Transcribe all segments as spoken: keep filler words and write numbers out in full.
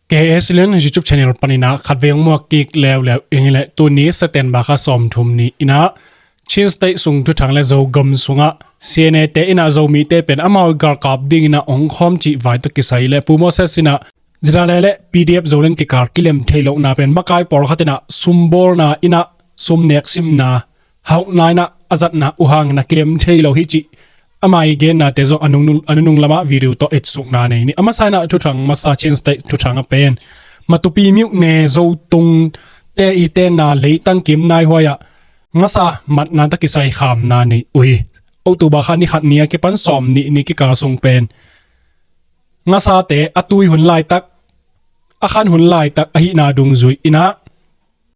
K S L N YouTube channel panin ah khatvei hong muak kik leuleu ing. Hileh tuni September kha sawmthum ni-in ah Chin State sung thuthang le Zogam sungah C N A te in ah Zomite pen amau galkap dingin ah hong khawm cih vai tawh kisai le Pu Moses in ah ZRA le P D F Zoland kikal kilem theih lohna pen makai pawlkhat in ah sumbawlna in ah sum neksimna hauhna in ah a zatna uh hangin ah kilem thei lo hi cih ama i gennate zong a nungnung, a nungnung lamah video tawh etsukna nei ni. A masa in ah thuthang masa Chin State thuthang a pen Matupi myone Zotungte i tenna leitang kim naihuai ah ngasa matna tawh kisai khamna nei uh hi. October kha ni khat ni a kipan sawm nih ni kikal sung pen ngasate a tui hun laitak, a khan hun laitak ahihna dungzui in ah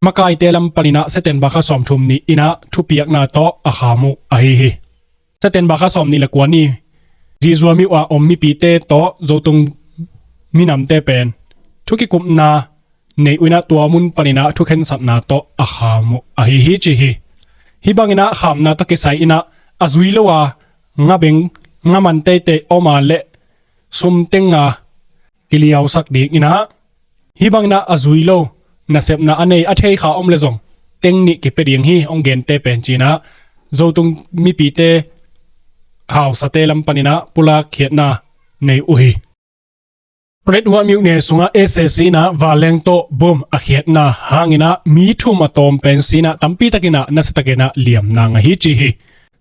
makaite lam panin ah September kha sawmthum ni-in ah thupiakna tawh a kham uh ahi hi. September kha sawmnih le kua ni Zizua myo ah om mipite tawh Zotung minamte pen thu kikupna nei uh in ah tua mun panin ah thukhensatna tawh a kham uh ahi hi ci hi. Hih bangin ah khamna tawh kisai in ah a zui lo a ngabeng ngaman teitei om a leh sum teng a kiliausak dingin ah hih bangin ah a zui lo nasepna a nei a thei kha om le zong teng nih kipia ding hi hong gente pen ci-in ah Zotung mipite hausate lam panin ah pulak khiatna nei uh hi. Paletwa myone sungah S A C in ah vanleng tawh bom a khiatna hangin ah mi thum a tawm pen si-in ah tampi takin ah nasiatakin ah liamna ngah hi ci hi.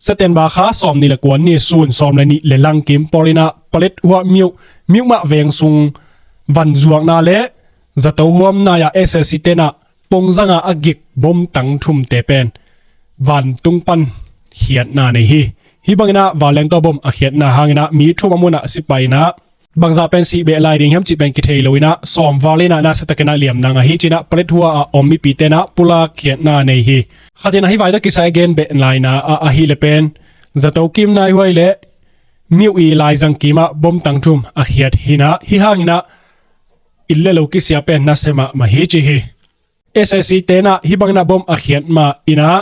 September kha sawmnih le kua ni sun sawm le nih le lang kim pawlin ah Paletwa myo, myoma veng sung vanzuakna le zato huamna ah S A C te in ah pongzanga a gik bomtang thumte pen vantung pan khiatna nei hi. Hih bangin ah vanleng tawh bom a khiatna hangin ah mi thum a mun ah si pai in ah bangzah pen sih beh lai ding hiam cih pen kithei lo in ah sawm val in ah nasiatakin ah liamna ngah hi ci-in ah Paletwa ah om mipite in ah pulak khiatna nei hi. Khat in ah hih vai tawh kisai a gen beh laina ah ahih leh pen zato kim naihuai le myo i laizang kim ah bomtang thum a khiat hi in ah hih hangin ah inn le lo kisia pen nasia mahmah hi ci hi. S A C te in ah hih bangin ah bom a khiat ma in ah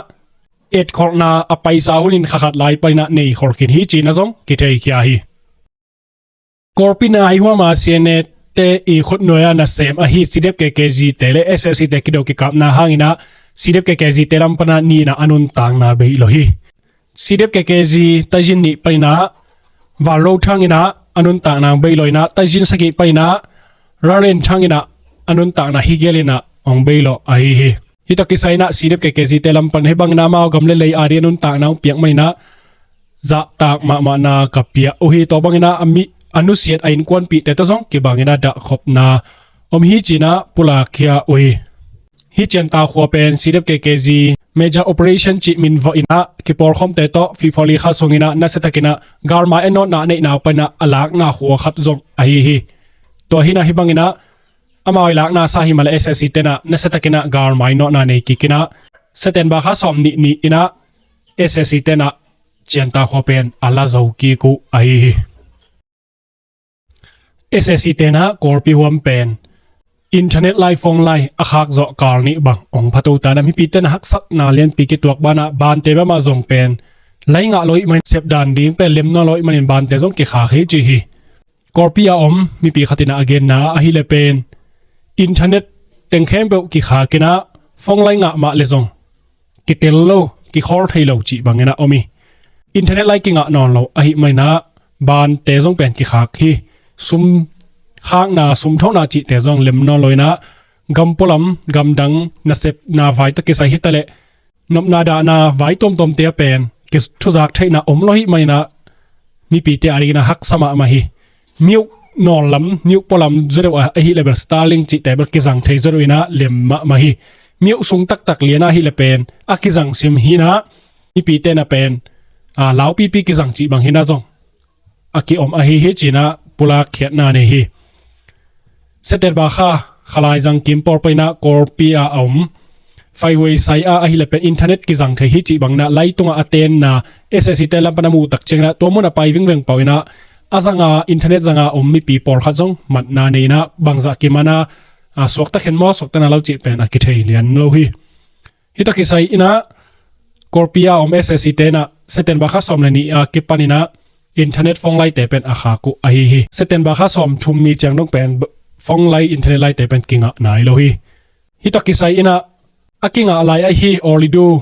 etkholhna a paisa hun in kha khat lai panin ah nei khol khin hi cihna zong kitheikhia hi. Kawlpi naihuam a C N A te i khutnuai a nasem ahi C D F K K Z te le S A C te kido kikapna hangin ah C D F K K Z te lam panin ah ni-in ah a nuntakna bei lo hi. C D F K K Z Taizin nih panin ah Vanlo thangin ah a nuntakna hong bei lo in ah Taizin sagih panin ah Ralen thangin ah a nuntakna hi gelin ah hong bei lo ahi hi. Hih tawh kisai in ah C D F K K Z te lam panin hih bangin ah amau gam le lei a ding a nuntakna hong piak manin ah zahtak mahmahna ka pia uh hi. Tua bangin ah a mi a nusiat a innkuanpihte tawh zong kibangin ah dahkhopna om hi ci-in ah pulakkhia uh hi. Hih Cianta khua pen C D F K K Z Major Operation cih min vawh in ah kipawlkhawmte tawh February kha sungin ah nasiatakin ah galmai a nawtna a neihna panin ah a lakna khua khat zong ahi hi. Tua hi in ah hih bangin ah amau i lakna sa hi mah leh S A C te in ah nasiatakin ah galmai nawtna nei kik in ah September kha sawmnih ni-in ah S A C te in ah Cianta khua pen a la zo kik uh ahi hi. S A C te in ah Kawlpi huam pen internet lai, phone lai a khak zawh kal nih bang hong phato ta in ah mipite in ah haksatna lianpi kituak banah bante mahmah zong pen lai ngah lo ahih manin sep dan ding pen lem nawn lo ahih manin bante zong kikhak hi ci hi. Kawlpi a om mipi khat in ah a genna ahih leh pen internet teng khempeuh kikhak in ah phone lai ngah mah leh zong kitel lo, kikhawl thei lo cih bangin ah om hi. Internet lai kingah nawn lo ahih manin ah bante zong pen kikhak hi. Sum khakna, sum thohna cihte zong lem nawn lo in ah gam pualam, gamdang nasepna vai tawh kisai hi ta leh nopna dahna vai tuamtuamte ah pen kithuzak theihna om lo ahih manin ah mipite a dingin ah haksa mahmah hi. Myo nawl lam, myo pualam zaw deuh a, ahih leh bel Starlink cihte bel kizang thei zaw deuh in ah lem mahmah hi. Myo sung taktak lian a ahih leh pen a kizang sim hi in ah mipite in ah pen a, laupipi kizang cih bang hi in ah zong a kiom ahi hi ci-in ah pulak khiatna nei hi. September kha, kha laizang kim pawl panin ah Kawlpi a om Phaihuai sai a ahih leh pen internet kizang thei hi cih bangin ah lai tungah a tenna S A C te lam panin a muh tak ciangin ah tua mun a pai vingveng pah in ah a zanga, internet zanga om mipi pawlkhat zong matna nei in ah bangzah kiman a, a, suakta khin maw, suakta na lo cih pen a kithei lian lo hi. Hih tawh kisai in ah Kawlpi a om S A C te in ah September kha sawm le nih a kipan in ah internet phone laite pen a khak uh ahi hi. September kha sawmthum ni ciang dong pen b-, phone lai, internet lai te pen kingah nai lo hi. Hih tawh kisai inah a kingah lai ahi Ooredoo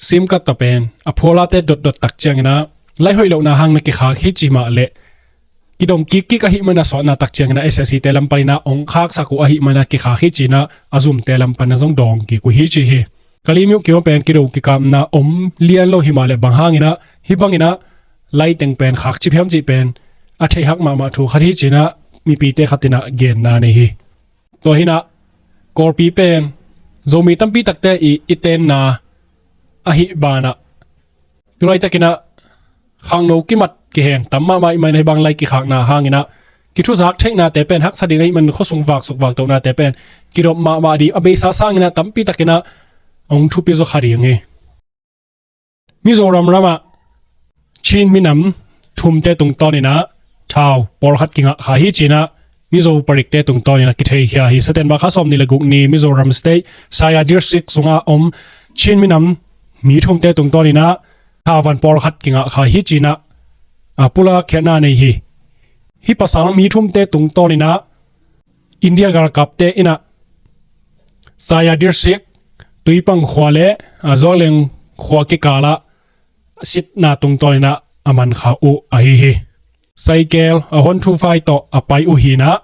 SIM card tawh pen a phualate dotdot tak cianginah lai hoih lohna hang na kikhak hi ci mah leh kidong kikkik ahih mana sawtna tak cianginah SAC te lam paninah ong khaksak uh ahih mana kikhak hi cinah a zumte lam panah zong dawng kik uh hi ci hi. Kalaymyo kiang pen kido kikapna om lian lo hi mah leh bang hanginah hih banginah lai teng pen khak cip hiam cih pen a theihhak mahmah thu khat hi cinah mipite khatinah genna nei hi. Tua hinah Kawlpi pen Zomi tampi takte i, i tenna ahih banah tulaitakinah khangno kimat kihen tam mahmah ih manah hih bang lai kikhakna hanginah kithuzak theihnate pen haksa ding ahih man khuasung vaksuk vaktohnate pen kidop mahmah ding a beisa sanginah tampi takinah ong thupi zaw kha ding hi. Mizoram ramah Chin minam thumte tungtawninah thau pawlkhat kingah kha hi cinah Mizo parikte tungtawninah kitheikhia hi. September kha sawm nih le guk ni Mizoram State Saya District sungah om Chin minam mi thumte tungtawninah thau van pawlkhat kingah kha hi cinah a pulak khiatna nei hi. Hih pasal mi thumte tungtawninah India galkapte inah Saya District Tuipang khua le a Zuakleng khua kikalah sitna tungtawninah a mankhak uh ahi hi. Saikel a hon thufai tawh a pai uh hinah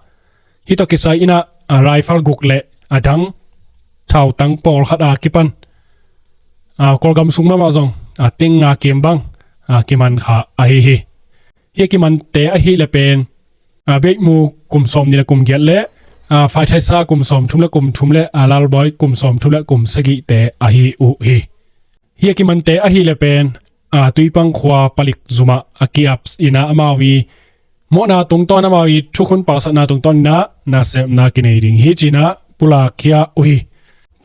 hih tawh kisai inah a rifle guk le a dang thautang pawlkhat a kipan a Kawlgam sung mahmah zong a ting a kim bang a kimankhak ahi hi. Hih a kimante ahih le pen a Beihmu kum sawm nih le kum giat le a Phaithaisa kum sawm thum le kum thum le a Lalbawi kum sawm thum le kum sagihte ahi uh hi. Hih a kimante ahih le pen a Tuipang khua palik zumah a kiap inah amau i mawhna tungtawn amau i thukhun palsatna tungtawn inah nasepna kinei ding hi cinah pulak khia uh hi.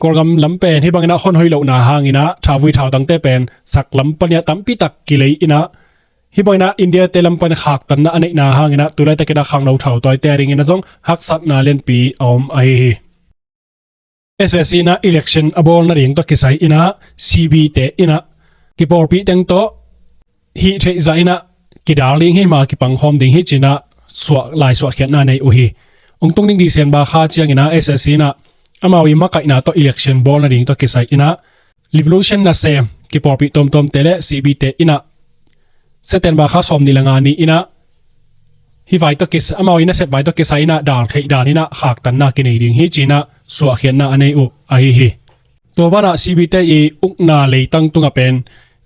Kawlgam lam pen hih banginah hon hoih lohna hanginah thavui thautangte pen sak lam paniah tampi tak kilei inah hih banginah India te lam pan khaktanna a neihna hanginah tulaitakinah khangno thautawite a dinginah zong haksatna lianpi a om ahi hi. SAC inah election a bawl nading tawh kisai inah CB te inah kipawlpih teng tawh hih theihzah inah kidal ding hi mah kipangkhawm ding hi cinah suah lai suahkhiatna nei uh hi. Ong tung ding December kha cianginah SAC inah amau i makaihna tawh election bawl nading tawh kisai inah revolution nasem kipawlpih tuamtuamte le CB te inah September kha sawm nih le nga ni inah hih vai tawh kisai amau i nasep vai tawh kisai inah dal theih dan inah khaktanna kinei ding hi cinah suahkhiatna a nei uh ahi hi. Tua banah CB te i ukna leitang tungah pen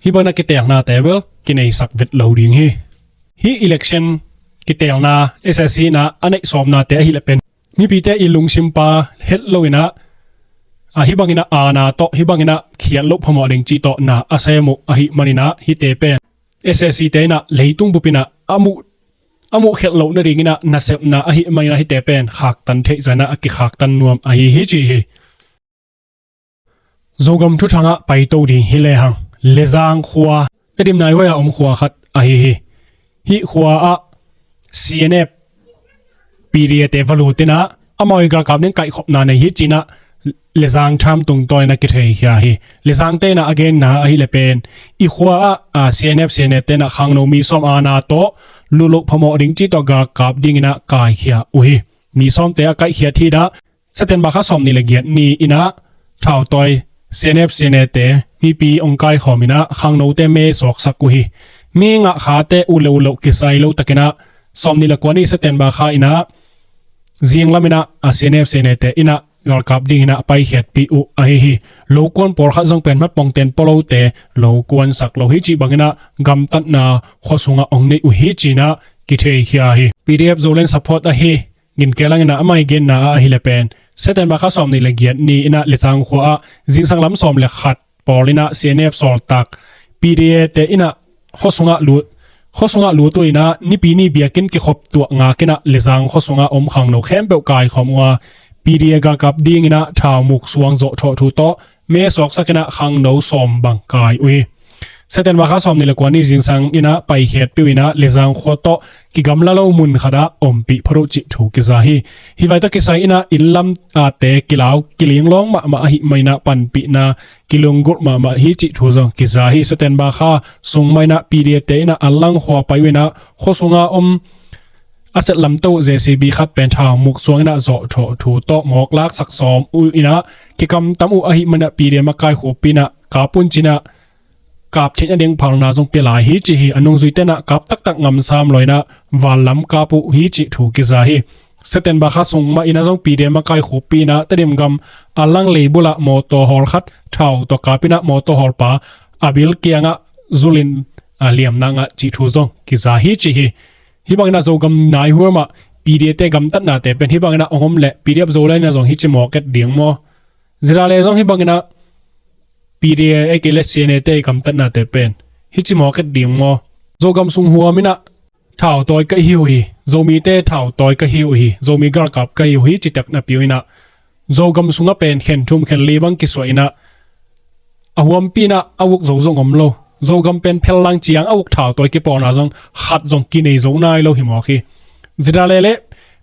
hih banah kiteelnate bel kineisak vet lo ding hi. Hih election kiteelna SAC inah a neih sawmnate ahih le pen mipite i lungsimpa het loinah a hih banginah aana tawh hih banginah khiat loh phamawh ding cih tawh na a sem uh ahih maninah hihte pen SAC te inah leitung bupinah a muh a muh khiat loh nadinginah nasepna ahih maninah hihte pen khaktan theih zanah a kikhaktan nuam ahi hi ci hi. Zogam thuthangah paito ding hi lehang Lezang khua Tedim naihuai a om khua khat ahi hi. Hih khua ah CNF PDA te va lut inah amau i galkap ding kaihkhopna nei hi cinah Lezang tham tungtawn inah kitheikhia hi. Lezang te inah a genna ahih le pen i khua ah a CNF CNF te inah khangno mi sawm aana tawh lut loh phamawh ding cih tawh galkap dinginah kaikhia uh hi. Mi sawmte a kaihkhiat hi dah September kha sawm nih le giat ni inah thautawi CNF CNA te mipi ong kaikhawm inah khangnote me suaksak uh hi. Me ngah khate uh le uh loh kisai lo takinah sawm nih le kua ni September kha inah zinglam inah a CNF CNA te inah galkap dinginah paikhiatpih uh ahi hi. Lokuan pawlkhat zong pen matpongten polote lokuansak lo hi cih banginah gamtatna khuasungah ong neih uh hi cinah kitheikhia hi. PDF Zoland support ahi Gin Kelang inah amah i genna ah ahih le pen September kha sawm nih le giat ni inah Lezang khua ah zingsang lam sawm le khat pawl inah CNF sawltak PDA te inah khuasungah lut khuasungah lut uh inah nipi ni biakinn kikhop tuah ngak inah Lezang khuasungah om khangno khempeuh kaikhawm uh a PDA galkap dinginah thaumuk suang zawh thawh thu tawh me suaksak inah khangno sawm bang kai uh hi. September kha sawm nih le kua ni zingsang inah paikhiatpih uh inah Lezang khua tawh kigamla lo mun khatah ompih phot uh cih thu kiza hi. Hih vai tawh kisai inah inn lam ate kilau kilinglawng mahmah ahih maninah panpihna kilunggulh mahmah hi cih thu zong kiza hi. September kha sung mah inah PDA te inah Anlang khua pai uh inah khuasungah om a set lamto uh J C B khat pen thau muk suang inah zawh thawh thu tawh mawk laksak sawm uh inah kikam tam uh ahih manah P D F makai khup inah kap un cinah kap theihna ding phalna zong pia lai hi ci hi. A nungzui tenah kap taktak ngamsam lo inah vanlam kap uh hi cih thu kiza hi. September kha sung mah inah zong P D F makai khup inah Tedim gam a lang lei bulah mawtaw hawl khat thau tawh kap inah mawtaw hawlpa a bil kiangah zulin a liamna ngah cih thu zong kiza hi ci hi. Hih bangin ah Zogam nai huam ah P D F te gamtatnate pen hih bangin ah ong om leh P D F Zoland in ah zong hih ci mawk et ding maw? Zira le zong hih bangin ah P D F ei kei le C N A te gamtatnate pen hih ci mawk et ding maw? Zogam sung huam in ah thau tawi ka hi uh hi, Zomite thau tawi ka hi uh hi, Zomi galkap ka hi uh hi citak napi uh in ah Zogam sungah pen khen thum khen li bang kisuah in ah a huampi in ah a uk zo zong om lo. Zogam pen phellang ciang a uk thau tawi kipawlna zong khat zong kinei zo nai lo hi mawk hi. Zira le le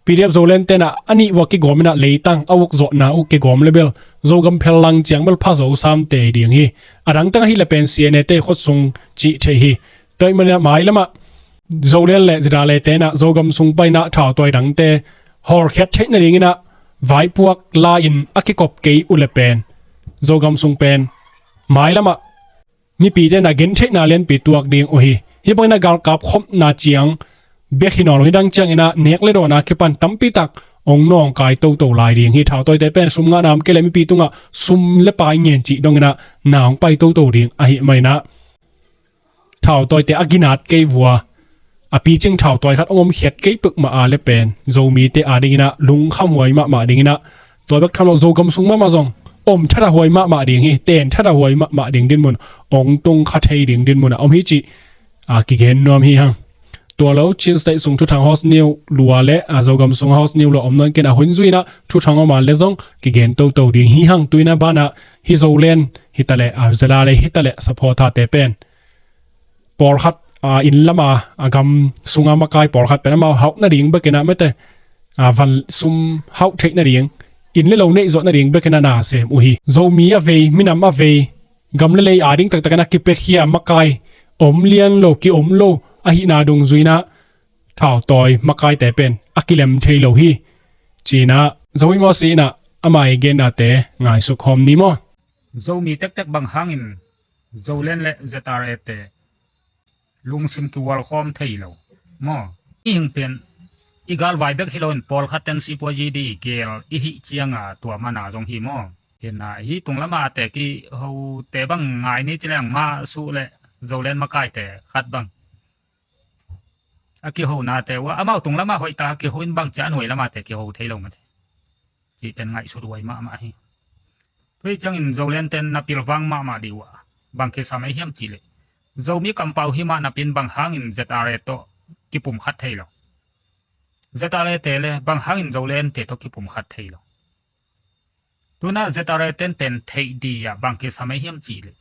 P D F Zoland ten ah a nih vua kigawm in ah leitang a uk zawhna uh kigawm le bel Zogam phellang ciang bel pha zo sam te ding hi. A dangtang ahih le pen C N A te khut sung cih thei hi. Tua ahih manin ah mailamah Zoland le Zira le ten ah Zogam sung pai in ah thau tawi dangte hawlkhiat theih nading in ah vaipuak la-in a kikop kei uh le pen Zogam sung pen mailamah mipite in ah gentheihna lianpi tuak ding uh hi. Hih bangin ah galkap khopna ciang bek hi nawn lo hi, dang ciangin ah nek le dawn a kipan tampi tak ong nawngkai toto lai ding hi. Thau tawite pen sum ngahna om kei le mipi tungah sum le pai ngen cih dongin ah na ong pai toto ding ahih manin ah thau tawite a ginat kei vua a picing thau tawi khat ong om khiat kei peuhmah a le pen Zomite a dingin ah lungkham huai mahmah dingin ah tua bek tham lo Zogam sung mahmah zong om thata huai mahmah ding hi, ten thata huai mahmah ding dinmun ong tung kha thei ding dinmun ah om hi cih a kigen nuam hi hang. Tua lo Chin State sung thuthang house new lua le a Zogam sung house new lua om nawn ken a hun zui in ah thuthang om a le zong kigen toto ding hi hang. Tuina banah hi Zoland hi ta le a Zira le hi ta le supporter te pen pawlkhat a inn lama a gam sunga makai pawlkhat pen amau hauh nading bekin ah mete a van sum hauh theih nading inn le lo neih zawh nading bekin ah na sem uh hi. Zomi a vei, minam a vei, gam le lei a ding taktakin a kipekhia makai om lian lo, ki om lo ahihna dungzui in ah thau tawi makaite pen a kilem thei lo hi. Ci-in ah Zomi Mawsi in ah amah i gennate ngaisuk khawm ni maw? Zomi tektek bang hangin Zoland le Z R A te lungsim kiual khawm thei lo maw? I hing pen i galvai bek hi loin pawlkhat ten sipuazi di gel i hih cianga tua mana zong hi maw? Hina hi tung lama te kihote bang ngai ni ci leng mah suh le Zoland makaite khat bang a kihonate uh a amau tung lama hoih ta kiho in bang cia a nuai lama te kiho thei lo mate. Cih pen ngaihsut huai mahmah hi. Tua hi ciangin Zoland ten na pilvang mahmah di uh a bang kisam ei hiam cih leh Zomi kampau hi mah napi in bang hangin Z R A tawh kipumkhat thei lo. Z R A te le bang hangin Zoland te tawh kipumkhat thei lo. Tuna Z R A ten pen theih di ah bang kisam ei hiam cih leh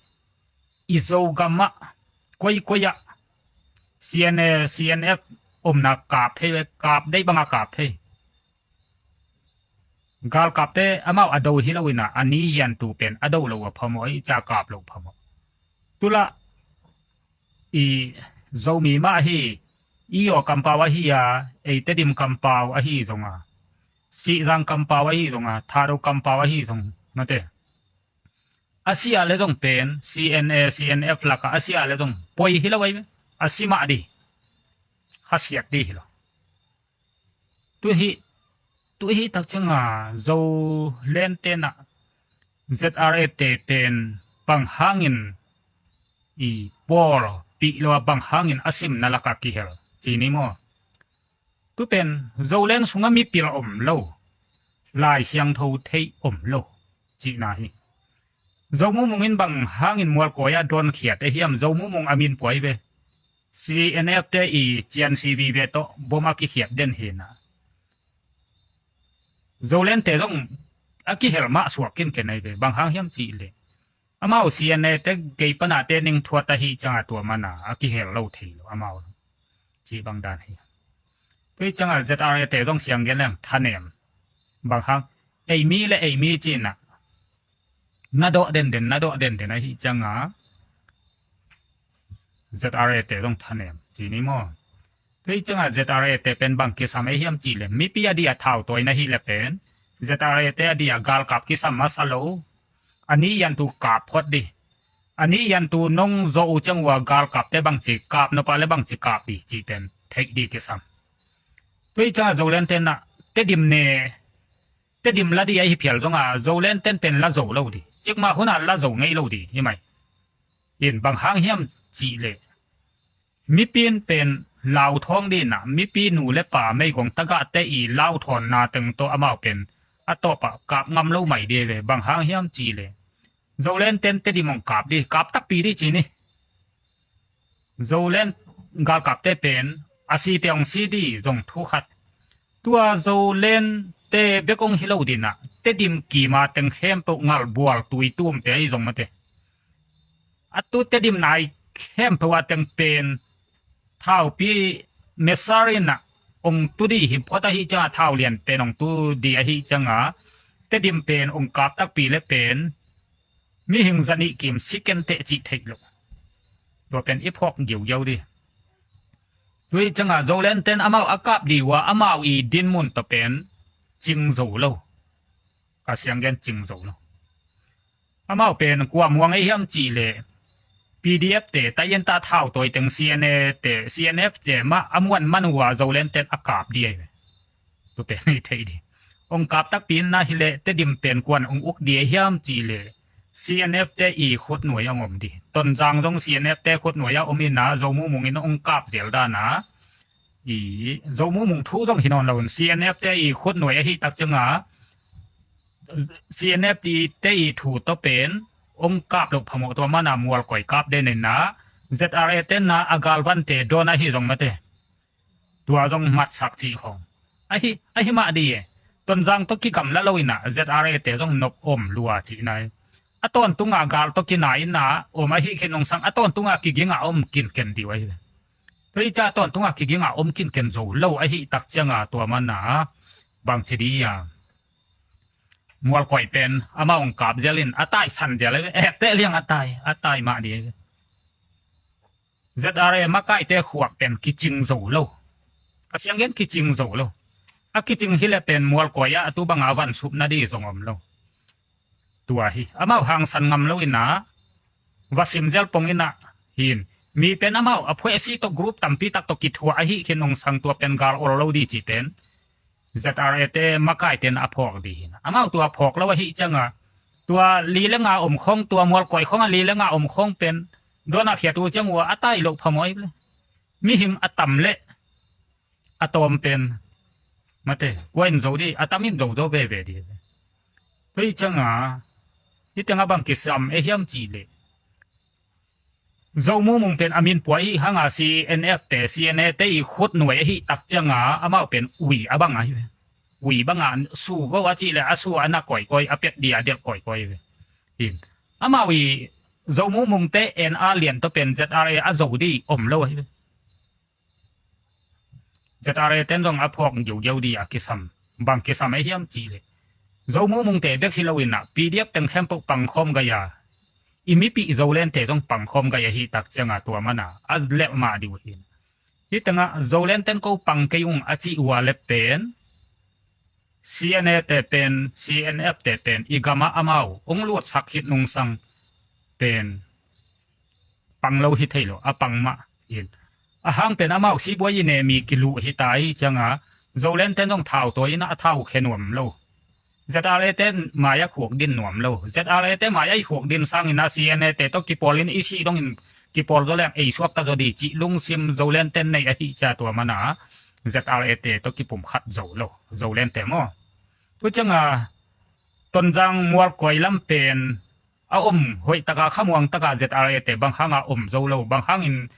i Zogam ah koikoi ah C N A, C N F omna kap thei ve, kap deih banga kap thei. Galkapte amau a do hi lo in ah a ni hiantu pen a do lo a phamawh, i ca kap lo phamawh. Tulah i Zomi mah ahi, i aw kampau ahi a, ei Tedim kampau ahi zonga, Sihzang kampau ahi zonga, Thado kampau ahi zong mate. A si a le zong pen C N A, C N F lakah a si a le zong poi hi lo ahi ve. A si mah di khasiat di hi lo. Tuhi, tuhi tak cianga Zoland tenah Z R A te pen bang hangin i pawl pih lo a bang hangin a simna laka kihel ci ni maw? Tu pen Zoland sunga mipil om lo, Lai Siangtho thei om lo cihna hi. Zomumung in bang hangin mualkawi a dawn khiat e hiam? Zomumung a min puai ve. C N F te i cian C V ve tawh bom a kikhiat den hina. Zoland te zong a kihel mah suak kinken ahi ve. Bang hang hiam cih leh amau C N A te gei pana te ning thuat ahi cianga tua mana a kihel lo thei lo amau. Cih bang dan hi. Tui cianga Z R A te zong siang gen leng thanem. Bang hang ei mi le ei mi cihna na dawh denden, na dawh denden ahi cianga Z R A te zong thanem ci ni maw? Tua hi ciangah Z R A te pen bang kisam ei hiam cih leh, mipi a dih a thau tawi na hih leh pen Z R A te a dih a galkap kisam masa lo. A ni yan tu kap phot dih. A ni yan tu nong zawh uh ciang uh a galkapte bangci kap, nop a leh bangci kap dih cih pen theih dih kisam. Tua hi ciangah Zoland ten ah Tedim ne, Tedim la dih ahi phial zongah Zoland ten pen la zo lo dih. Cikmah hun ah la zo ngei lo dih hi mai. In bang hang hiam cih leh, mipi in pen lau thawng dih in ah, mipi nu le pa meigong tagahte i lau thawnna teng tawh amau pen a tawpah kap ngam lo mai dih ve. Bang hang hiam cih leh, Zoland ten Tedim hong kap dih, kap takpi dih ci ni. Zoland galkapte pen a site hong si dih zong thu khat. Tua Zoland te bek hong hi lo dih in ah, Tedim kima teng khempeuh ngal bual tui tumte ahi zong mate. A tu Tedim nai khempeuh a teng pen thaupi mesar in ah hong tu dih hi phot ahi ciangah, thau lian pen hong tu dih ahi ciangah, Tedim pen hong kap takpi leh pen mihing zanih kim si kenteh cih theih loh. Tua pen i phawk giugiau dih. Tua hi ciangah Zoland ten amau a kap dih uh a, amau i dinmun tawh pen cing zo lo. Ka siang gen cing zo lo. Amau pen kua muang ei hiam cih leh, P D F te, taiyinta thau tawi teng C N A te, C N F te mah a muan man uh a Zoland ten a kap dih ahi ve. Tua pen i theih dih. Hong kap takpi in na hi leh Tedim pen kuan hong uk dih hiam cih leh, C N F te i khutnuai ah hong om dih. Tonzang zong C N F te khutnuai ah om in ah, Zo Mu Mung in hong kap zel dan a, i Zo Mu Mung thu zong hi nawn lo in, C N F te i khutnuai ahi tak ciangah, C N F te i thu tawh pen hong kap loh phamawh, tua man a Mualkoi kap den in ah, Z R A ten ah a galvante dawn ahi zong mate, tua zong matsak cih khawng. Ahi, ahi mah dih e. Tonzang tawh kigamla lo in ah Z R A te zong nop om lua cihna hi. A tawntung a gal tawh kina in ah om ahih khin nungsang, a tawntung a kiging a om kinken dih uh ahi ve. Tua hi ciah a tawntung a kiging a om kinken zo lo ahih tak ciangah, tua man a bangci dih a, Mualkoi pen amah hong kap zel in a tai san zel ahi ve. Ekte liang a tai, a tai mah dih ahi ve. Z R A makaite khuak pen kicing zo lo. Ka siang gen kicing zo lo. A kicing hi leh pen Mualkoi ah a tu bang a van sup nadih zong om lo. Tua hi amau hangsan ngam lo in ah, va sim zel pong in ah, hin, mi pen amau a phuaisi tawh group tampi tak tawh kithuah ahih khin nungsang, tua pen gal ol lo dih cih pen Z R A te makaite in a phawk dih hi in ah. Amau tua phawk lo ahih ciangah, tua li le nga om khawng, tua Mualkoi khawng a li le nga om khawng pen dawn a khiat uh ciang uh a tai loh phamawh ahi ve. Mihing a tam leh a tawm pen mate, kua in zo dih, a tam in zo zo veve dih. Tua hi ciangah, hih tengah bang kisam ei hiam cih leh, Zo Mu Mung pen a min pua ahih hangah C N F te, C N A te i khutnuai ahih tak ciangah amau pen ui a bang ahi ve. Ui bangah su vo a cih leh a su a na kawikawi, a pet dih a delh kawikawi ahi ve. Hin, amau i Zo Mu Mung te N R Lian tawh pen Z R A a zo dih om lo ahi ve. Z R A ten zong a phawk giugiau dih a kisam. Bang kisam ei hiam cih leh, Zo Mu Mung te bek hi lo in ah, P D F teng khempeuh pangkhawm gai a, i mipih Zoland te zong pangkhawm gai ahih tak ciangah, tua man a a lelh mah dih uh hi. Hih tengah Zoland ten ko pang kei ung a cih uh a leh pen, C N A te pen, C N F te pen i gamah amau hong lutsak khit nungsang pen pang lo hi thei lo, a pang mah in. A hang pen amau sibuai i ne mi kiluh hi ta ahih ciangah, Zoland ten zong thau tawi in ah a thau khe nuam lo. Z R A te mai-ah khukdin nuam lo. Z R A te mai-ah i khukdin sangin a C N A te tawh kipawl in i sih dongin kipawl zaw leng ei suakta zaw dih cih lungsim Zoland ten nei ahih ciah, tua man a Z R A te tawh kipumkhat zo lo, Zoland te maw. Tua ciangah Tonzang Mualkoi lam pen a om hoih taka, khamuang taka Z R A te bang hanga om zo lo, bang hangin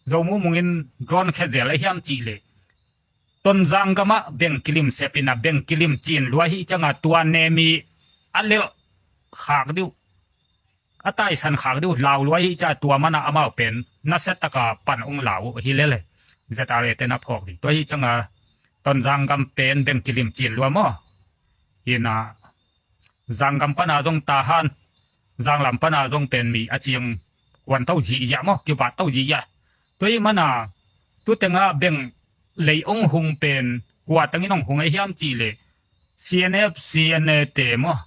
Zo Mu Mung in drone khe zel a hiam cih leh, Tonzang gamah beng kilim sep in a, beng kilim cin lua ahih ciangah, tua ne mi a lelh khak dih uh, a taisan khak dih uh lau lua ahih ciah, tua man a amau pen nasia taka pan hong lau uh hi lel e. Z R A te na phawk dih. Tua ahih ciangah Tonzang gam pen beng kilim cin lua maw. Hi in ah, Zang gam pan a zong Tahan, Zang lam pan a zong pen mi a ciang kuan to zihziah maw, kivat to zihziah. Tua ahih man a, tu tengah beng lei ong hung pen kua tengin ong hung ahi hiam cih leh C N F, C N A te maw,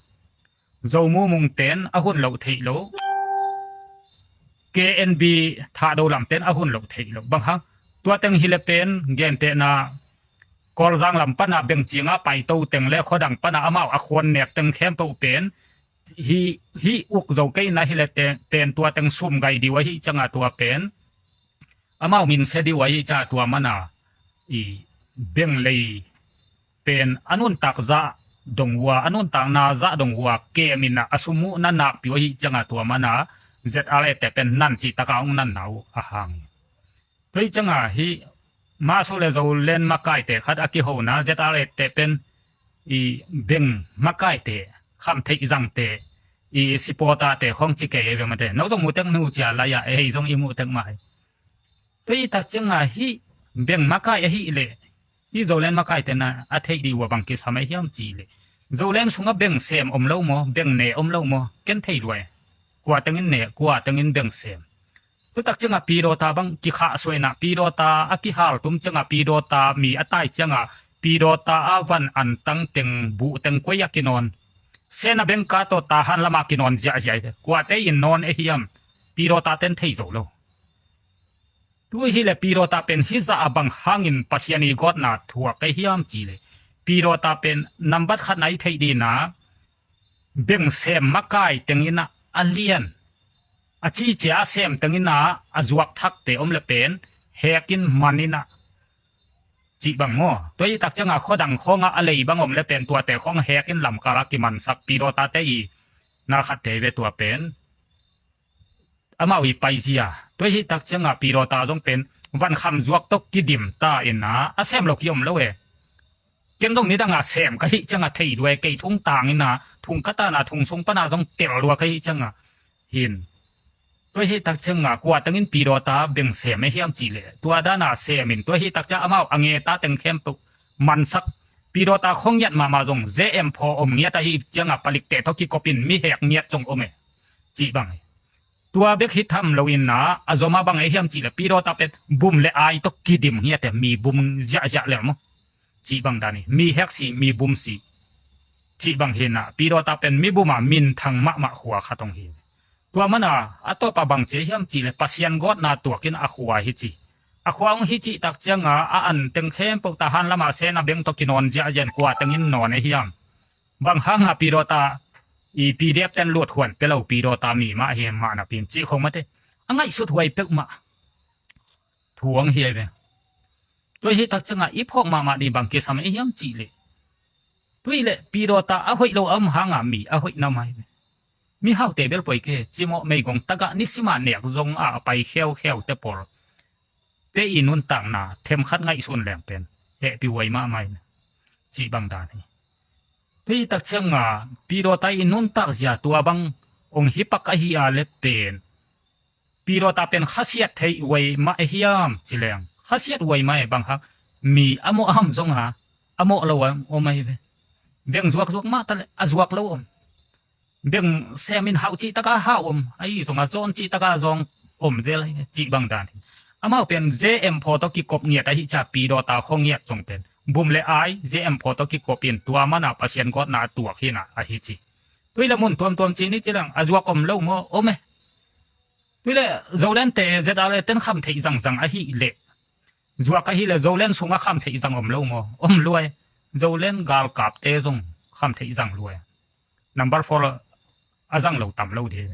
Zo Mu Mung ten a hun loh theih lo, K N B Thahdo lam ten a hun loh theih lo. Bang hang, tua teng hi le pen gentehna Kawlzang lam pana bengcinga paito teng le khuadang pana amau a khuan nek teng khempeuh pen hi, hi uk zo kei na hi le te, pen tua teng sum gai diu ahi cianga tua pen amau min se diu ahi ca tua mana i beng lei pen a nuntak zah dong ua, a nuntakna zah dong ua kemin a sum uh na nakpi uh ahi cianga tua mana Z R A te pen nan cih taka ong nanna uh a hang. Tua hi cianga hi masu le Zoland makaite khat a kihona Z R A te pen i beng makaite, khamtheih zangte, i sipawtate khong ci kei ei ve mate. No zong mutek nu cia lai-a ei zong i mutek mai. Tua hi tak cianga hi beng makai ahi leh hi Zoland makaite na a theih dih ua bang kisam ahi hiam cih leh Zoland sunga beng sem om lo maw, beng ne om lo maw, ken thei lua e. Kua tengin ne, kua tengin beng sem. Tutak cianga pidawta bang kikhah suaina pidawta a kihal tum cianga pidawta mi a tai cianga pidawta a van antang teng buh teng kuai a kinawn. Sena bengka tawh tahan lama kinawn ziahziah hi ve. Kuate in nawn e hiam? Pidawta ten thei zo lo. Tu hi le pidawta pen hizah a bang hangin Pasian i gawtna thuak e hiam cih le pidawta pen nambat khatna i theih dina beng sem makai tengina a lian a cicia a sem tengina a zuak thakte om le pen hekin manina cih bang maw? Tua hi tak cianga khuadang khawnga a lei bang om le pen tuate khawng hekin lamkala kimansak pidawtate i na khatte ve tua pen amau i paizia. Tua hi tak cianga pidawta zong pen vankham zuak tawh kidim ta ina a sem lo ki om lo e. Ken zong nidanga sem ka hih cianga thei lua e, kei thung tangina thung katana thung sung pana zong tel lua ka hih cianga hin. Tua hi tak cianga kua tengin pidawta beng sem e hiam cih le tua dana semin tua hi tak cianga amau a ngeta teng khempeuh mansak pidawta khong ngiat mahmah zong Z M phaw om ngiat ahi cianga palikte thaw kikopin mi hek ngiat zong om e. Cih bang hi. Tua bek hi tham lo inna a zoma bang e hiam cih le pidawta pen bum le ai tawh kidim ngiat e, mi bum ziahziah lel maw? Cih bang dan hi, mi hek si, mi bum si. Cih bang hi na, pidawta pen mi buma minthang mahmah khua khat ong hi. Tua mana a tawpa bang ci hiam cih le Pasian gawtna tuakin a khua hi ci. A khua ong hi cih tak cianga a an teng khempeuh tahan lama sena beng tawh kinawn ziahziah in kua tengin nawn e hiam? Bang hanga pidawta i P D F ten luat huan pe lo pidawta mi mah hi mah napin cih khong mate. A ngaihsut huai peuhmah thu ang hi ai ve. Tua hi tak cianga i phawk mahmah dih bang kisam e hiam cih le. Tui le pidawta a hoih lo a om hanga mi a hoih na mai ve. Mi haute bel poi ke cimawh meigong taga nisima nek zong a pai kheukheu te pawl te i nuntakna themkhat ngaihsun leng pen hehpih huai mahmah hi. Cih bang dan hi. Tui tak cianga pidawta i nuntak zia tua bang ong hipak ahi a le pen pidawta pen khasiat theih huai mah e hiam ci leng khasiat huai mah e bang hak mi a mawh a om zonga a mawh lo a om ahi ve. Beng zuakzuak mah ta le a zuak lo om. Beng semin hauh cih taka hauh om, ahi zonga zawn cih taka zawng om zel cih bang dan hi. Amau pen Z M phaw tawh kikop ngiat ahi ca pidawta khong ngiat zong pen bum le ai Z M phaw tawh kikop in tua mana Pasian gawtna a tuak hina ahi ci. Tui le mun tuamtuam ci ni ci lang a zuak om lo maw om e. Tui le Zolente Z R A ten kham theih zangzang ahi le zuak ahi le Zolen sunga kham theih zang om lo maw om lua e. Zolen galkapte zong kham theih zang lua e. Number four a zang lo tam lo dih.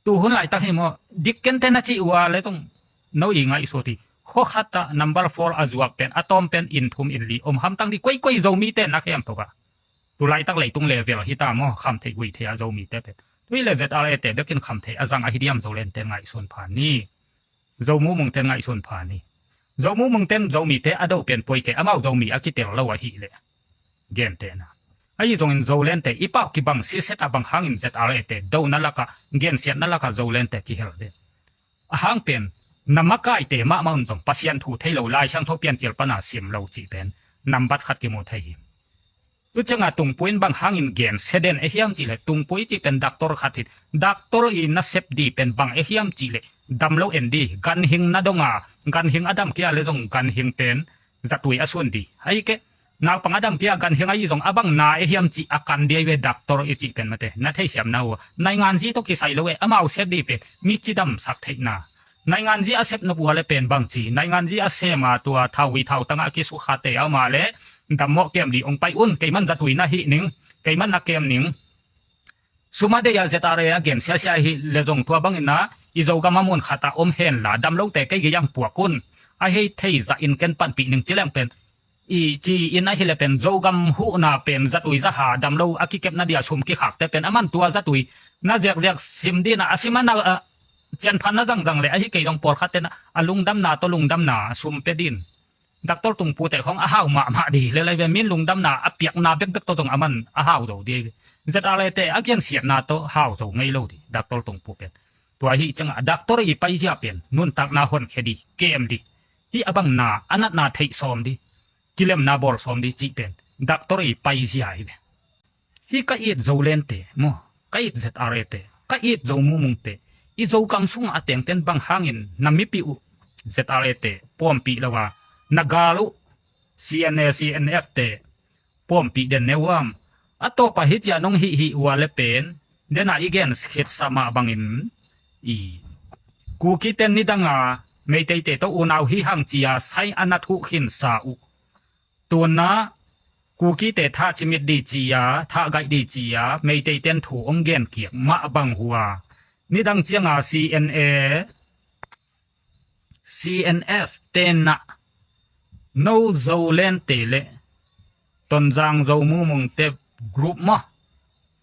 Tu hun laitak hi maw dik kente na cih ua le tung no i ngaihsut hi. Khuakhat ah number four a zuak pen a tawm pen in thum in li om hamtang dih koikoi Zomite na khempeuh ah. Tu laitak leitung level hi ta maw kham theih gui thei a Zomite pen. Tui le Z R A te bekin kham theih a zang ahi diam Zolente ngaihsun phan ni. Zo Mu Mung ten ngaihsun phan hi. Zo Mu Mung ten Zomite a do pian poi kei amau Zomi a kitel lo ahi le. Gentehna ahi zongin Zolente i pau kibang siset a bang hangin Z R A te dona laka gensiatna laka Zolente kihel de. A hang pen na makaite mahmah un zong Pasian thu thei lo Lai Siangtho Piancil pana sim lo cih pen nambat khat kimu thei hi. Tu cianga tungpui in bang hangin gen seden e hiam cih le tungpui cih pen doctor khat hi. Doctor i nasep dih pen bang e hiam cih le Dam lo en di, ganhing na dong a, ganhing a dam kei a le zong ganhing pen zatui a sun di. Ahi kei, naupang a dam kei a ganhing ahi zong a bang na e hiam cih a kan di ahi ve, doctor i cih pen mate. Na theisiamna uh a, nainganzi tawh kisai lo e, amau sep di pen mi cidamsak theihna. Nainganzi a sep nop uh a le pen bangci, nainganzi a sem a tua thauvui thautang a kisukhate a om a le, dammawh kem di, ong pai un, keiman zatui na hih ning, keiman na kem ning. Sum a deih a Z R A a gen siasia hi le zong tua bangin a, i Zogam a mun khat a om hen la, dam lote kei gei ang puak un. A hei thei zah in ken panpih ning ci leng pen, i ci in ahi le pen Zogam huhna pen zatui zaha dam lo a kikepna dia sum kikhakte pen a man tua zatui na ziakziak sim din a, a sim a na, a, cianphan na zangzang le ahi kei zong pawlkhat ten a lungdamna tawh lungdamna sum pe din. Doctor Tungpu te khong a hau mahmah di le lai ve, min lungdamna a piakna bekbek tawh zong a man a hau zo di. Z R A te a gensiatna tawh hau zo ngei lo di, Doctor Tungpu pen. Tua hi ciang a doctor i paizia pen nuntakna honkhia di, kem di. Hih a bang na a natna theih sawm di, kilemna bawl sawm di cih pen doctor i paizia hi ve. Hih ka it Zolente maw, ka it Z R A te, ka it Zo Mumungte, i Zogam sungah a tengten bang hangin na mipi uh Z R A te pawmpih lo a, na gal uh C N A, C N F te pawmpih den ne uam. A tawpah hih cia nong hih hih ua le pen, dena i gen khitsa mah bangin i Kukiten nidanga Meiteite tawh unau hi hang cia sai a na thuh khinsa uh. Tuna Kukite thah cimit di cia, thah gaih di cia, Meiteiten thu ong gen kiak mah bang hua. Nidang cianga C N A, C N F tenah no Zolente le Tonzang Zo Mumungte group maw,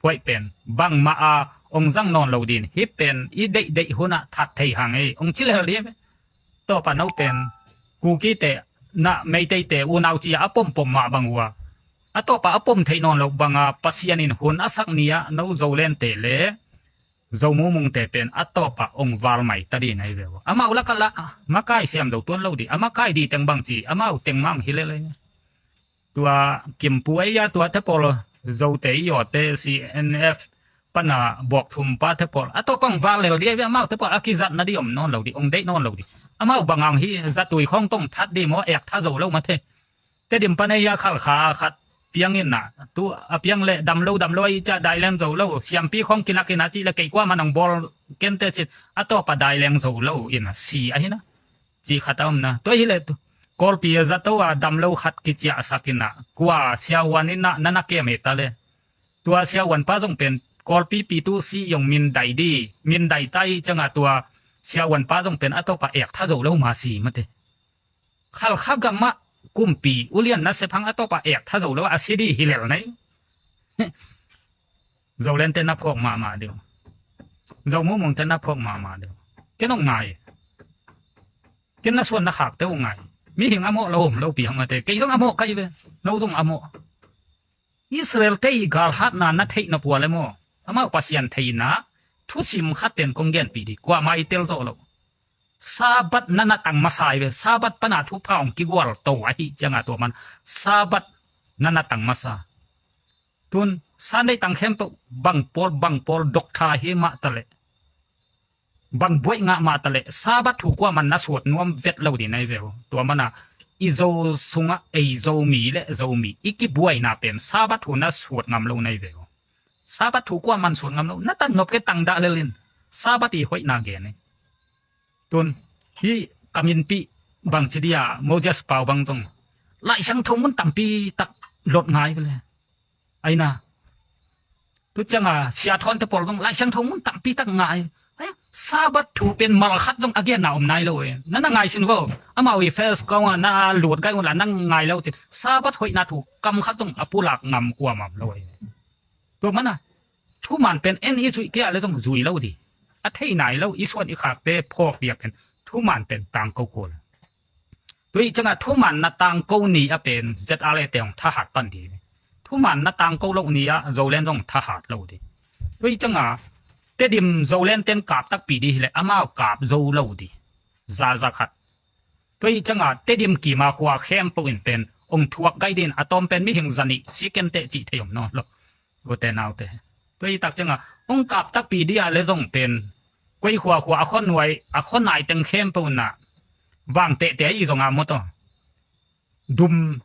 phuaih pen bangmah a ong zang nawn lo din. Hih pen i deihdeih hunah that thei hang ei, ong ci lel di ve. Tawpah no pen Kukite na Meiteite unau cia a pompom mah bang ua, a tawpah a pom theih nawn lo banga Pasian in hun a sak ni-ah no Zolente le Zo Mumungte pen a tawpah ong val mai ta di nai ve ua. Amau lakah lah makai siam zo tuan lo di, a makai di teng bangci amau teng mang hi lel ei. Tua Kimpu ei a tua te pawl, Zote i awte C N F pana bawk thum pa te pawl, a tawpah ong val lel di ei ve, amau te pawl a kizatna di om nawn lo di, ong deih nawn lo di. Amau bang ang hi zatui khawng tong that di maw, ek tha zo lo mate. Tedim pan ei a Khalkha khat piang in a, tu a piang le dam lo dam lo ei cia dai leng zo lo, siampi khawng kinak in a cih le kei kuaman ong bawl kente cin, a tawpah dai leng zo lo in a si ahi na. Ci khat a om na. Tua hi le tu Kawlpi a zato a dam lo khat kiciahsak in a, kua siahuan in a na na kem e ta le. Tua siahuan pa zong pen Kawlpi pi tu si yong min dai di, min dai ta i cianga tua siahuan pa zong pen a tawpah ek tha zo lo ma si mate. Khalkha gamah kumpi ulian na sephang a tawpah ek tha zo lo a si di hi lel nei. Zolente na phawk mahmah deuh. Zo Mumungte na phawk mahmah deuh. Ken ong ngai. Ken na suan na khakte ong ngai. Mihing a mawh lo om lo piang mate. Kei zong a mawh kai ve. No zong a mawh. Israel te i galhatna na theih nop ua le maw, amau Pasian theihna thusim khat pen kong genpih di, kuamah i tel zawh loh. Sabbath na na tang masa i ve, Sabbath pana thupha ong kigual to ahi cianga tua man Sabbath na na tang masa. Tun Sunday tang khempeuh bang pawl bang pawl doctor hi mah ta leh, bang buaih ngah mah ta leh, Sabbath thu kuaman na suat nuam vet lo di nai ve uh. Tua mana i Zo sungah ei Zomi le Zomi i kibuaina pen Sabbath thu na suat ngam lo nai ve uh. Sabbath thu kuaman suat ngam lo, na tan nop ke tang dah lel in, Sabbath i hoihna gen e. Tun hi ka minpih bangci dia Moses Pau bang zong Laisiangtho mun tampi tak lot ngai ve le. Aina. Tu cianga Sia Thawn te pawl zong Laisiangtho mun tampi tak ngai. Ai, Sabbath thu pen mal khat zong a genna om nai lo e. Na na ngai sin vo. Amau i first kong a na lut gai un la na ngai lo cin. Sabbath hoihna thu kam khat zong a pulak ngam kuamam lo e. Tua mana thuman pen en i zuih kei a le zong zui lo di. A thei nai lo i suan i khakte phawk dia pen thuman pen tangko kul. Tua i cianga thuman na tangko ni a pen Z R A te hong thahat pan di. Thuman na tangko lo ni a Zoland zong thahat lo di. Tua i cianga Tedim Zoland ten kap takpi di hileh amau kap zo lo di. Zaza khat. Tua i cianga Tedim kima khua khempeuh in pen ong thuak gai din a tawm pen mihing zanih sikente cih thei om nawn lo. Ute naute. Tua i tak cianga ong kap takpi di a le zong pen Koi khuakhua a khuanuai a khuanai teng khempeuh na vang tehte ahi zonga mawtaw dum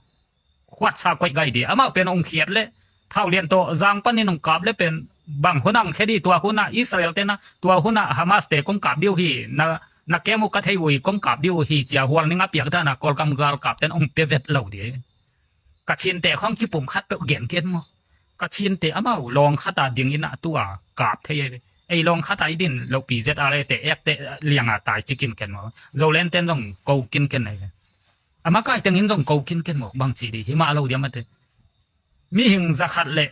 khuatsa koih gai di. Amau pen ong khiat le thau lian tawh zang panin ong kap le pen bang hunah ong khia di, tua hunah Israel tena tua hunah Hamas te kong kap diu hi, na, na kem uh ka thei uh hi, kong kap diu hi cia hual ning a piak dana Kawlgam galkap ten ong pia vet lo di. Kachin te khong kipum khat peuh gen ken maw? Kachin te amau lawng khata dingin a tua kap thei ei. Ei lawng khata i din lopi Z R A te ek te lianga tai cikin ken maw? Zolen ten zong ko kin ken ei. A makai tengin zong ko kin ken maw? Bang ci di hi mah lo diam a te. Mihing zakhat le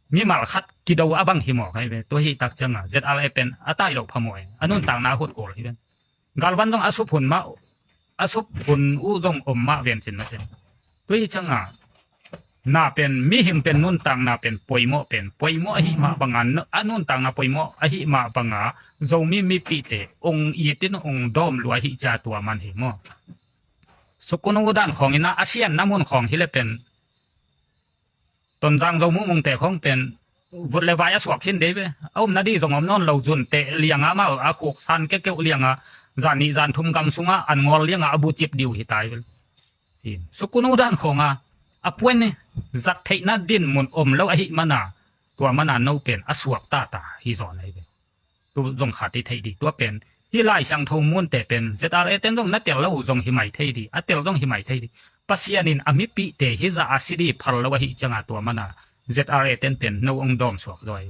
mimal khat kido a bang hi mawk ahi ve. Tua hi tak cianga Z R A pen a tai lo pha maw e. A nuntakna hut kul hi ve. Galvan zong a sup hun mah, a sup hun uh zong om mah ven cin mate. Tua hi cianga na pen, mihing pen nuntakna pen poimawh pen poimawh ahi mah banga, a nuntakna poimawh ahi mah banga Zomi mipihte ong itin ong dawm lua hi cia tua man hi maw? Sukunu dan khawngin a sianna mun khawng hi le pen Tonzang Zo mumungte khong pen vut le vai a suak khin dei ve. A umna di zong om nawn lo, zunte lianga mah a khuk san kekeuh lianga zan nih zan thum gam sunga an ngawl lianga a bucip diu hi tai vel. Sukunu dan khonga a puan ni zat theihna din mun om lo ahi mana tua mana no pen a suak tata hi zawn ahi ve. Tu zong khat i theih di tua pen. Hih Lai Siangtho munte pen Z R A ten zong na tel lo uh zong hi mai thei di, a tel zong hi mai thei di. Pasian in a mipihte hih zah a si di phal lo ahi cianga tua mana Z R A ten pen no ong dawm suak zaw ahi.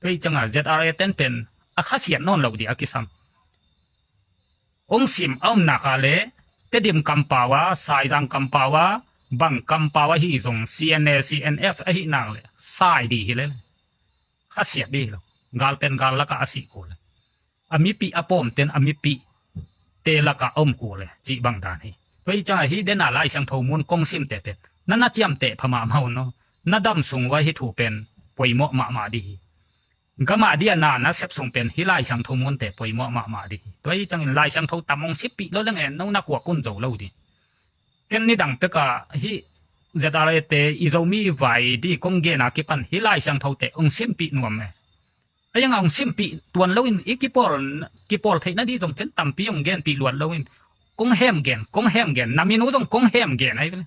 Tua hi cianga Z R A ten pen a khasiat nawn lo di a kisam. Ong sim a om nak a le Tedim kampau a, Saizang kampau a, bang kampau ahi zong C N A, C N F ahi nak le sai di hi le. Khasiat di hi lo. Gal pen gal laka a sih kul le. A mipih a pawmten a mipihte laka a om kul le cih bang dan hi. Tua hi cianga hi dena Lai Siangtho mun kong simte pen na na ciamteh pha mahmah un aw. Na dam sung uh a hi thu pen poimawh mahmah di hi. Gama dia na na sep sung pen hi Lai Siangtho munte poimawh mahmah di hi. Tua hi ciangin Lai Siangtho tam ong sipih lo leng en no na khuak un zo lo di. Ken nidang peka hih Z R A te i Zomi vai di kong gena kipan hih Lai Siangthote ong simpih nuam e. A ianga ong simpih tuan loin i kipawl, kipawl theihna di zong ken tampi ong genpih luat loin kong hem gen, kong hem gen, na min uh zong kong hem gen ahi vele.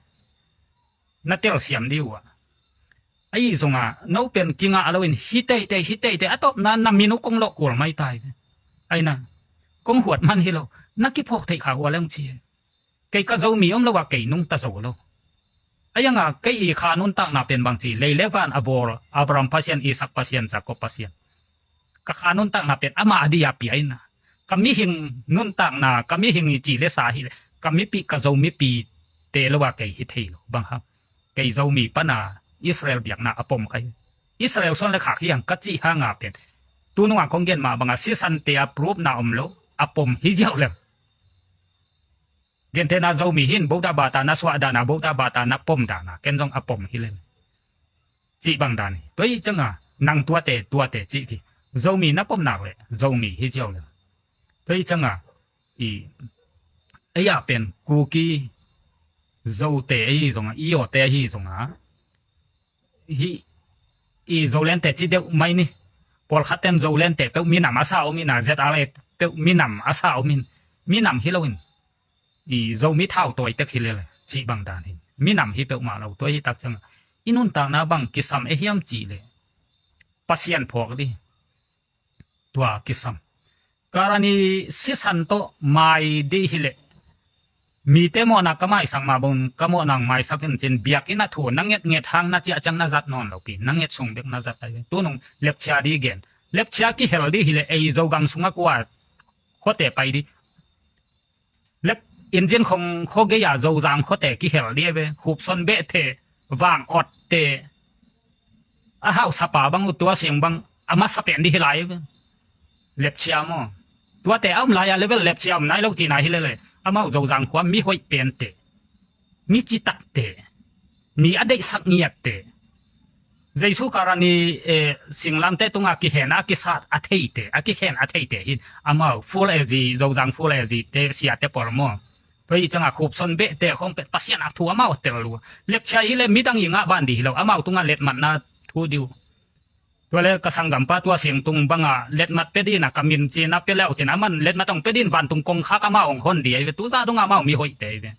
Na telsiam di uh a. Ahi zonga no pen kingah loin hi teitei, hi teitei a tawpna na min uh kong lawh kul mai tai ve. Aina kong huat man hi lo. Na kiphawk theih kha uh a leng ci e. Kei ka Zomi om lo a kei nungta zo lo. A ianga kei i kha nuntakna pen bang ci, lei le van a bawl Abraham Pasian, Isak Pasian, Jakob Pasian. Ka kha nuntakna pen ama a di a pia ina. Ka mihing nuntakna, ka mihing i ci le sa hi le, ka mipi, ka Zo mipi te lo a kei hi thei lo. Bang hang kei Zomi pana Israel biakna a pom ka hi. Israel suan le khak hi ang ka cih hanga pen. Tu nunga kong gen mah banga sisante a proof na om lo, a pom hi ziau lem. Gentehna Zomi hin Buddha bata na suah dana, Buddha bata na pom dana ken zong a pom hi lel. Cih bang dan hi. Tua hi cianga nang tuate, tuate cih ki. Zomi na pom nak le Zomi hi ziau lel. Tua hi cianga i, ei a pen Kuki Zote ahi zonga, i awte ahi zonga hi i Zolente ci deuh mai ni. Pawlkhat ten Zolente peuh minam a sa om ina, Z R A peuh minam a sa om in, minam hi loin i Zomi thau tawi tek hi lele cih bang dan hi. Minam hi peuhmah lo. Tua hi tak cianga i nuntakna bang kisam e hiam cih le Pasian phawk di. Tua kisam. Karani sisan tawh mai di hi le mite mawhna ka maisak mah bang ka mawhna maisak in cin biakinn a thu na ngetnget hang na ciah ciang na zat nawn lopi, na nget sung bek na zat ahi. Tunung lepchia di gen. Lepchia kihel di hi le ei Zogam sunga kua khuate pai di. Lep injin khong khuagei a Zozang khuate kihel di ve. Khupson behte, vang otte, a hausapa bang uh tua siang bang a masa pen di hi lai ve. Lepchia maw? Tuate a um lai a level lepchia um nai lo cina hi lele. Amau Zozang khua mi hoih pente, mi citakte, mi a deihsak ngiatte. Jesu karani eh, singlamte tunga kihen a kisat a theite, a kikhen a theite hin amau full A Z, Zozang full A Z te siate pawl maw? Tua hi cianga khupson behte khong pet Pasian a thu amau a tel lua. Lepchia hi le midang i ngah ban di hi lo, amau tunga letmatna thu diu. Tua le ka sanggampa tua singtung banga letmat pe dina ka min cina pe leu cina aman letmat ong pe din vantung kongkhak ama ong hon di ai ve, tu za dong ama ong mi hoih te ai ve.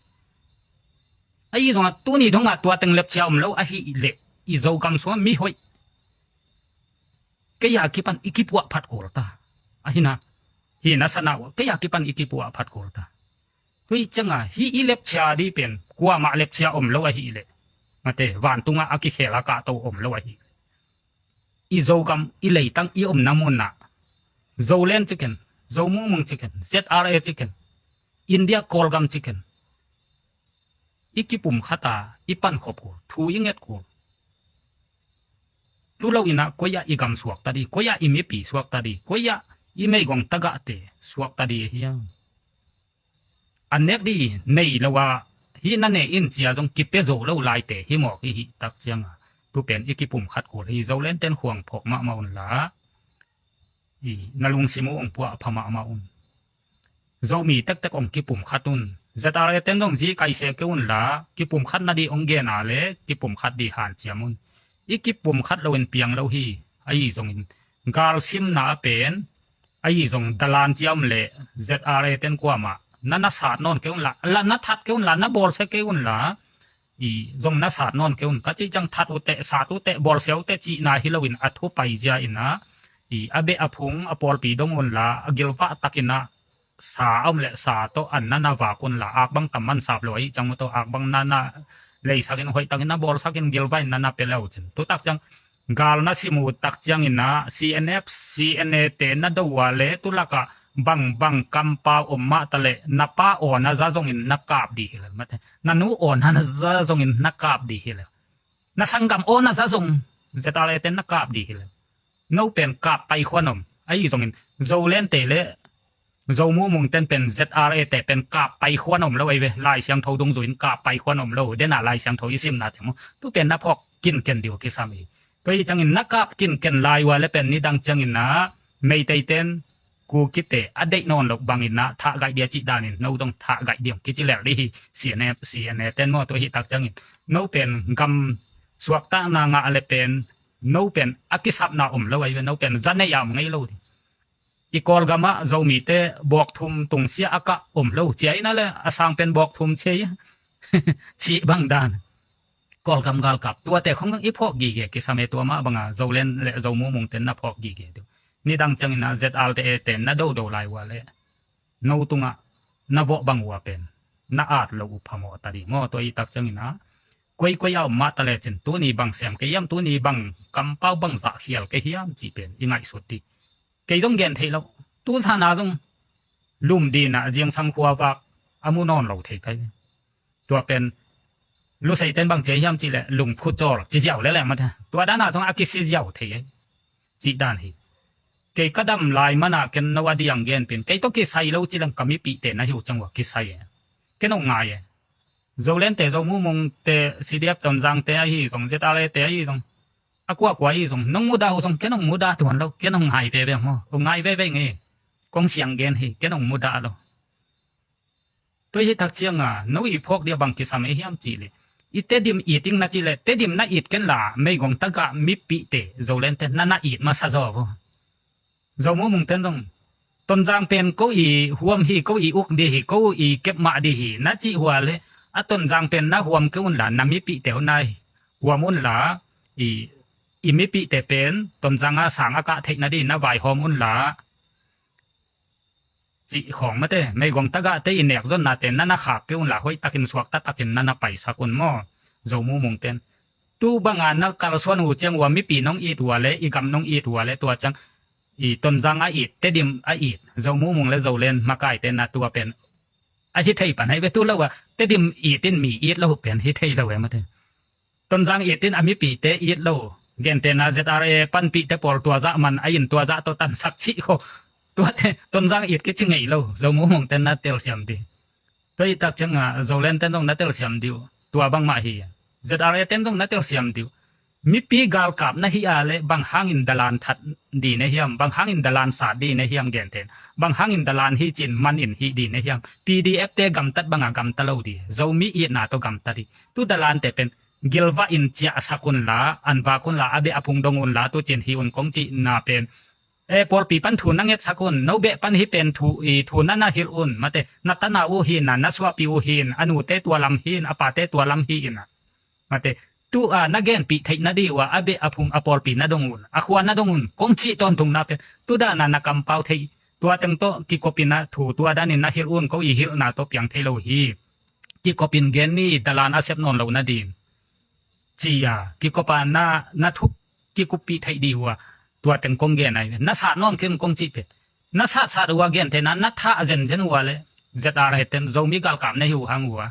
Ahi zonga tuni donga tua teng lepcia om lo ahi leh i Zogam sua mi hoih kei a kipan i kipuah phat kul ta. Ahina hina sana ua kei a kipan i kipuah phat kul ta. Tui cianga hi i lepcia di pen kuamah lepcia om lo ahi leh mate vantunga a kikhel a kahto om lo ahi leh i Zogam i leitang i omna munah Zoland ciken, Zomumung ciken, Z R A ciken, India Kawlgam ciken i kipum khata i pankhop kul, thu i nget kul. Tu lo ina koi ah i gam suakta di, koi ah i mipi suakta di, koi ah i meigong tagahte suakta di hiam? A nek di nei lo a hi na ne in cia zong kipia zo lo laite hi mawk i hi tak cianga tu pen i kipum khat kul hi. Zoland ten khuang phawk mahmah un la i na lungsim uh ong puah pha mahmah un. Zomi tektek ong kipum khat un. Z R A ten zong zi kaise kei un la kipum khat na di ong gen a le kipum khat di hanciam un. I kipum khat lo in piang lo hi. Ahi zongin galsimna a pen ahi zong dalan ciam le Z R A ten kuamah na na sat nawn kei un la, la na that kei un la, na bawlsia kei un la i zong na sat nawn kei un ka ci ciang that uh teh, sat uh teh, bawlsia uh teh cihna hi loin a thu pai zia ina i a beh a phung a pawlpi dong un la a gilvah takin ah sa a om le sa tawh an na na vak un la ak bang tam man sap lo ahi ciang mu tawh ak bang na na leisakin hoih takin na bawlsakin gilvah in na na pe lo cin tu tak ciang gal na sim uh tak ciangin ah C N F, C N A te na do uh a le tulakah bangbang kampau om mah ta le na pa aw na za zongin na kap di hi le mate na nu aw na za zongin na kap di hi le na sanggam aw na za zong Z R A ten na kap di hi le no pen kap pai khuan om ahi zongin Zoland te le Zomumung ten pen Z R A te pen kap pai khuan om lo ei ve. Lai Siangtho dungzuin kap pai khuan om lo dena Lai Siangtho i simna te mu tu pen na phawk kinken diu kisam hi. Tua hi ciangin na kap kinken lai ua le pen nidang ciangin na Meitei ten Kukite a deih nawn lo bangin na thah gaih dia cih danin no dong thah gaih diam kici lel di hi. C N A, C N A ten maw tua hi tak ciangin no pen gam suaktakna ngah le pen no pen a kisapna om lo ei ve. No pen za nei a om ngei lo di. I Kawlgamah Zomite bawkthum tungsia a kah om lo cia ina le a sang pen bawkthum cia i cih bang dan. Kawlgam galkap tuate khong i phawk gige kisam e tua mah banga Zoland le Zomumung ten na phawk gige tu. Nidang ciangin a Z R A te na dodo lai ua le no tungah na vawh bang ua pen na at lo uh phamawh ta di maw tua i tak ciangin a koikoi a om mah ta lecin tuni bang sem kei hiam, tuni bang kampau bang zah khial kei hiam cih pen i ngaihsut di. Kei dong gen theih loh tu sana dong lum dinah zingsang khuavak a mu nawn lo thei kai. Tua pen luseiten bang cia hiam cih leh lungphu cawl ci ziau leleh mate tua dana dong a kisi ziau thei ei. Cih dan hi. Kei ka dam lai mana ken no a diang gen pin kei tawh kisai lo ci leng ka mipihte na hi uh ciang ua kisai e. Ken ong ngai e. Zolente, Zomumungte, C D F Tonzangte ahi zong, Z R A te ahi zong, a kuakua ahi zong nong mudah uh zong ken ong mudah tuan lo, ken ong ngai veve maw? Ong ngai veve nge. Kong siang gen hi, ken ong mudah lo. Tua hi tak cianga no i phawk dia bang kisam ei hiam cih leh i Tedim it ing na cih leh Tedim na it ken la meigong tagah mipihte Zolente na na it masa zaw vo. Zomumungten zong Tonzang pen ko i huam hi, ko i uk di hi, ko i kep mah di hi na cih hua leh a Tonzang pen na huam kei un la na mipihte uh na huam un la i, i mipihte pen Tonzang a sang a kah theih na di na vaihawm un la cih khawng mate, meigong tagahte i nek zonnate na na khak kei un la hoih takin suakta takin na na paisak un maw? Zomumungten tu banga na kalsuan uh ciang ua mipi nong it ua le i gam nong it ua le tua ciang i Tonzang a it, Tedim a it, Zomumung le Zolen makaite na tua pen a hi thei pan hai ve tu lo a Tedim it in mi it lo pen hi thei lo e mate. Tonzang it in a mipite it lo. Gentena Z R A panpihte pawl tua zah man a in tua zah tawh tansak cih kho. Tuate Tonzang it kici ngei lo. Zomumungten na telsiam di. Tua i tak cianga Zolenten zong na telsiam di uh. Tua bangmah hi. Z R A ten zong na telsiam di uh. Mipi galkap na hi a le bang hangin dalan that di ne hiam, bang hangin dalan sat di ne hiam genten. Bang hangin dalan hi cin man in hi di ne hiam. P D F te gamtat banga gamta lo di. Zomi itna tawh gamta di. Tu dalante pen gilvah in ciahsak unla, an vak unla, a beh a phung dong unla, tucin hi un kong cihna pen, e, pawlpi pan thu na ngetsak un, no beh pan hi pen thu, i, thu na na hilh un, mate, na tana uh hi na, na suahpi uh hi in, a nute tua lam hi in, a pate tua lam hi in, mate, tu a na genpih theih na di uh a, a beh a phung a pawlpi na dong un, a khua na dong un, kong cih tawntungna pen, tu dana na kampau theih, tua teng tawh kikopina thu, tua danin na hilh un, ko i hilhna tawh piang thei lo hi. Kikopin gen ni, dalan a sep nawn lo na din. Ci a, kikopa na, na thuk, kikuppih theih di uh a, tua teng kong gen ai. Na sat nawn khin kong cih pen. Na sat sat uh a gen thei na, na thah zenzen uh a le. Zet a re ten, Zomi galkap na hi uh hang uh a.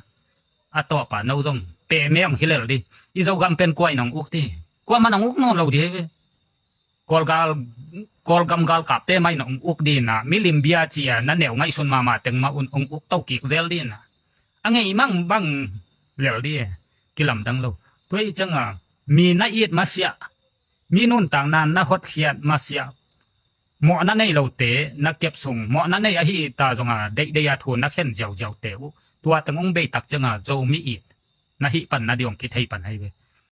A tawpa no zong, pe me ang hi lel di. I Zogam pen kuai nong uk di. Kuama nong uk nawn lo di hi ve. Kawlgal, Kawlgam galkapte mai na ong uk dina, milim bia cia na neu ngaihsun mahmah teng mah un ong uk to kik zel dina. A ngei mang bang lel di, kilamdang lo. Tua i cianga, mi na it masiah, mi nuntakna na hotkhiat masiah, mawhna nei lote na kep sung, mawhna nei ahi ta zonga, deihdeih a thu na khen ziauziaute uh. Tua teng ong beitak cianga, Zomi it na hih pan na di ong kithei pan ahi ve.